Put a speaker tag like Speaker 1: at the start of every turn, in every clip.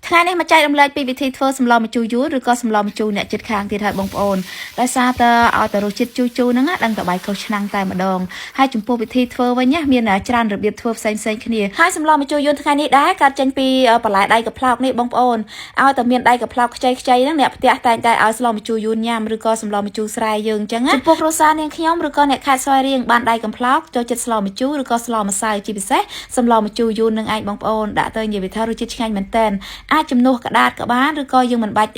Speaker 1: ថ្ងៃនេះមកចែករំលែកពីវិធីធ្វើសម្លម្ជូរយួនឬក៏សម្លម្ជូរអ្នកជិតខាងទៀតហើយបងប្អូនដោយសារតើឲ្យតែរសជាតិជូរជូរហ្នឹងណាដឹងតែបាយកុសឆ្នាំងតែម្ដងហើយចំពោះវិធីធ្វើវិញណាមានច្រើនរបៀបធ្វើផ្សេងផ្សេងគ្នាហើយសម្លម្ជូរយួនថ្ងៃនេះដែរកើតចេញពីបន្លែដៃកប្លោកនេះបងប្អូនឲ្យតែមានដៃកប្លោកខ្ចីខ្ចីហ្នឹងអ្នកផ្ទះតែងតែឲ្យស្លម្ជូរយួនញ៉ាំឬក៏សម្លម្ជូរស្រែយើងអញ្ចឹងណាចំពោះគ្រួសារនាងខ្ញុំឬក៏អ្នកខេត្តស្វាយរៀងបានដៃកំប្លោកចូលចិត្តស្លម្ជូរឬក៏ស្លម្សៅជាពិសេសសម្លម្ជូរយួននឹងឯងបងប្អូនដាក់ទៅនិយាយថារសជាតិឆ្ងាញ់មែនតើអាចជំនួសក្តាតក៏បានឬក៏យើងមិនបាច់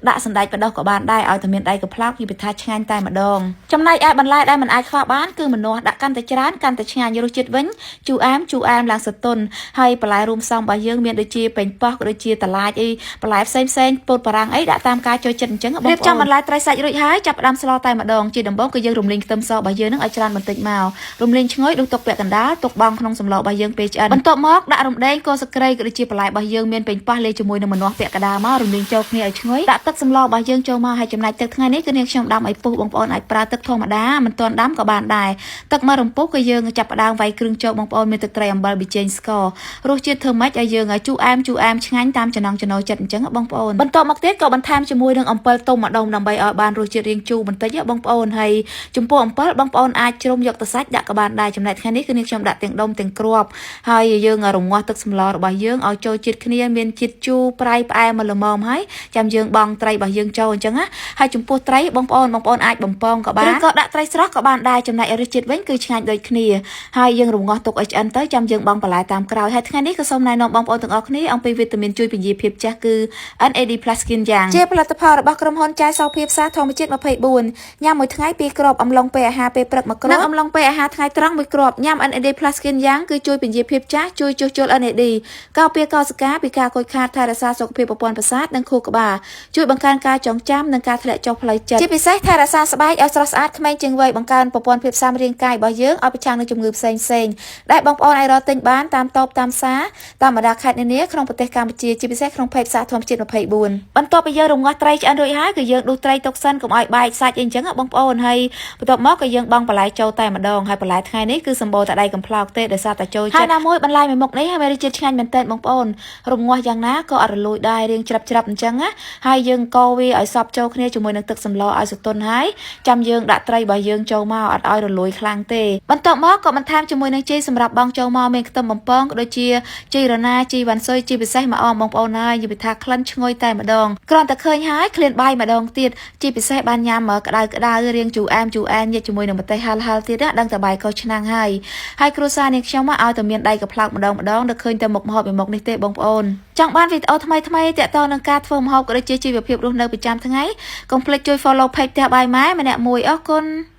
Speaker 1: ដាក់សណ្តែកបដោះក៏បានដែរឲ្យតែមានដៃកំប្លោកនិយាយថាឆ្ងាញ់តែម្ដងចំណែកឯបន្លែដែលមិនអាចខ្វះបានគឺម្នាស់ដាក់កាន់តែច្រើនកាន់តែឆ្ងាញ់រសជាតិវិញជូរអែមជូរអែមឡើងសតុនហើយបន្លែរួមផ្សំរបស់យើងមានដូចជាប៉េងប៉ោះក៏ដូចជាតឡាចអីបន្លែផ្សេងផ្សេងពោតបារាំងអីដាក់តាមការចូលចិត្តអញ្ចឹងបងប្អូនរៀបចំបន្លែត្រីសាច់រួចហើយចាប់ផ្ដើមស្លតែម្ដងជាដំបូងគឺយើងរំលីងខ្ទឹមសរបស់យើងនឹងឲ្យច្រើនបន្តិចមករំលីងឈ្ងុយដុសទុកពាក់កណ្ដាលទុកបង់ក្នុងសម្លរបស់យើងពេលឆ្អិនបន្ទាប់មកដាក់រំដេងគល់ស្លឹកគ្រៃក៏ដូចជាបន្លែរបស់យើងមានប៉េងប៉ោះលាយជាមួយនឹងម្នាស់ពាក់កណ្ដាលមករំលីងចូលគ្នាឲ្យឈ្ងុយដាក់ទឹកសម្លរបស់យើងចូលមកហើយចំណែកទឹកថ្ងៃនេះគឺនាងខ្ញុំដាំឲ្យពុះបងប្អូនអាចប្រើទឹកធម្មតាមិនទាន់ដាំក៏បានដែរទឹកមករំពុះគឺយើងចាប់ផ្ដើមវាយគ្រឿងចូលបងប្អូនមានទឹកត្រីអំបិលប៊ីចេងស្កររសជាតិធ្វើម៉េចឲ្យយើងជូរអែមជូរអែមឆ្ងាញ់តាមចំណង់ចំណូលចិត្តអញ្ចឹងបងប្អូនបន្ទាប់មកទៀតក៏បន្ថែមជាមួយនឹងអំពិលទុំម្ដុំដើម្បីឲ្យបានរសជាតិរាងជូរបន្តិចបងប្អូនហើយចំពោះអំពិលបងប្អូនអាចជ្រុំយកទៅសាច់ដាក់ក៏បានដែរចំណែកថ្ងៃនេះគឺនាងខ្ញុំដាក់ទាំងដុំទាំងគ្រាប់ហើយយើងរងាស់ទឹកសម្លរបស់យើងឲ្យចូលជាតិគ្នាមានជាតិជូរប្រៃផ្អែមមកល្មមហើយចាំយើងបង់ត្រីរបស់យើងចូលអញ្ចឹងណាហើយចំពោះត្រីបងប្អូនបងប្អូនអាចបំពងក៏បានឬក៏ដាក់ត្រីស្រស់ក៏បានដែរចំណែករសជាតិវិញគឺឆ្ងាញ់ដូចគ្នាហើយយើងរងាស់ទុកឲ្យឆ្អិនទៅចាំយើងបង់បន្លែតាមក្រោយហើយថ្ងៃនេះក៏សូមណែនាំបងប្អូនទាំងអស់គ្នាអំពីវីតាមីនជួយពន្យាភាពចាស់គឺ NAD+ Skin យ៉ាងជាផលិតផលរបស់ក្រុមហ៊ុនចាយសោភាពសាធម្មជាតិ24ញ៉ាំមួយថ្ងៃពីរគ្រាប់អំឡុងពេលអាហារពេលព្រឹកមួយគ្រាប់និងអំឡុងពេលអាហារថ្ងៃត្រង់មួយគ្រាប់ញ៉ាំ NAD+ Skin យ៉ាងគឺជួយពន្យាភាពចាស់ជួយជួសជុល NAD ការពារកោសិកាពីការខូចខាតថែរក្សាសុខភាពប្រព័ន្ធប្រសាទនិងខួរក្បាលជួយបង្កើនការចងចាំនិងការធ្លាក់ចុះផ្លូវចិត្តជាពិសេសថែរក្សាស្បែកឲ្យស្រស់ស្អាតក្មេងជាងវ័យបង្កើនប្រព័ន្ធភាពស៊ាំរាងកាយរបស់យើងឲ្យប្រឆាំងនឹងជំងឺផ្សេងៗដែលបងប្អូនអាចរកទិញបានតាមតូបតាមផ្សារតាមបណ្ដាខេត្តនានាក្នុងប្រទេសកម្ពុជាជាពិសេសក្នុង page ផ្សារធម្មជាតិ24បន្ទាប់ពីយើងរងាស់ត្រីឆ្អិនរួចហើយគឺយើងដួសត្រីទុកសិនកុំឲ្យបែកសាច់អីអញ្ចឹងបងប្អូនហើយបន្ទាប់មកក៏យើងបង់បន្លែចូលតែម្ដងហើយបន្លែថ្ងៃនេះគឺសម្បូរតែដៃកំប្លោកទេដោយសារតែចូលចិត្តហើយណាមួយបន្លែមួយមុខនេះហើយមានរសជាតិឆ្ងាញ់មែនទែនបងប្អូនរងាស់យ៉ាងណាក៏អត់រលួយដែររៀងច្រាប់ច្រាប់អញ្ចឹងណាហើយយើងកូរវាឲ្យសព្វចូលគ្នាជាមួយនឹងទឹកសម្លឲ្យសទន់ហើយចាំយើងដាក់ត្រីរបស់យើងចូលមកអត់ឲ្យរលួយខ្លាំងទេបន្ទាប់មកក៏បន្ថែមជាមួយនឹងជីសម្រាប់បងចូលមកមានខ្ទឹមបំពងក៏ដូចជាជីរណាជីវ៉ាន់ស៊ុយជីពិសេសម្អមបងប្អូនហើយនិយាយថាក្លិនឈ្ងុយតែម្ដងគ្រាន់តែឃើញហើយឃ្លានបាយម្ដងទៀតជីពិសេសបានញ៉ាំក្តៅក្តៅរៀងជូរអែមជូរអែមញ៉ាំជាមួយនឹងម្ទេសហឹរហឹរទៀតណាដឹងតែបាយកោឆ្នាំងហើយហើយគ្រួសារនាងខ្ញុំមកឲ្យតែមានដៃកប្លោកម្ដងម្ដងដល់ឃើញតែមុខម្ហូបមួយមុខនេះទេបងប្អូនចង់បានវីដេអូថ្មីថ្មីទាក់ទងនឹងការធ្វើម្ហូបក៏ដូចជាជីវភាពរស់នៅប្រចាំថ្ងៃកុំភ្លេចជួយ follow page ផ្ទះបាយម៉ែម្នាក់មួយអរគុណ។